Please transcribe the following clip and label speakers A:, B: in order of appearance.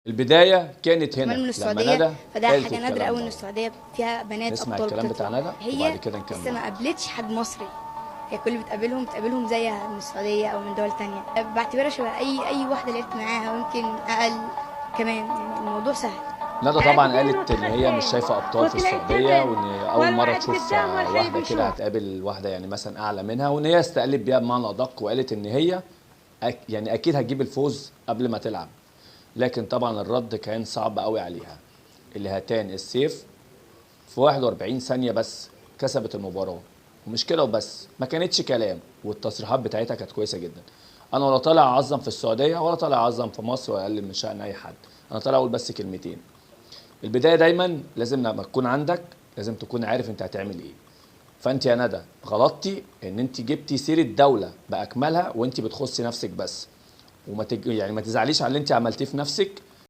A: البداية كانت هنا
B: كمان من
A: لما
B: السعودية،
A: ندى
B: فده
A: قالت
B: حاجة نادرة
A: الكلام
B: قوي ان
A: ده.
B: السعودية فيها بنات
A: نسمع
B: ابطال
A: الكلام
B: بتطلع.
A: بتاع ندى
B: هي
A: وبعد كده نكمل.
B: لسه ما قابلتش حد مصري، هي كل اللي بتقابلهم زيها من السعودية او من دول تانية. بعتبرها شبه اي واحدة لعبت معاها، ويمكن اقل كمان، يعني الموضوع سهل.
A: ندى طبعا قالت ان هي مش شايفه ابطال في السعودية، وان اول مرة تشوف واحدة كده هتقابل واحدة يعني مثلا اعلى منها، وان هي استقلت بيها بمعنى ادق، وقالت ان هي يعني اكيد هتجيب الفوز قبل ما تلعب. لكن طبعا الرد كان صعب قوي عليها. اللي هتان السيف في 41 ثانية بس كسبت المباراة، ومش كده وبس، ما كانتش كلام، والتصريحات بتاعتها كانت كويسة جدا. انا ولا طالع اعظم في السعودية ولا طالع اعظم في مصر ولا اقلل من شأن اي حد، انا طالع اقول بس كلمتين. البداية دايما لازم لما تكون عندك لازم تكون عارف انت هتعمل ايه. فانت يا ندى غلطتي ان انت جبتي سيره دولة باكملها وانت بتخصي نفسك بس، وما يعني ما تزعليش على اللي انت عملتيه في نفسك.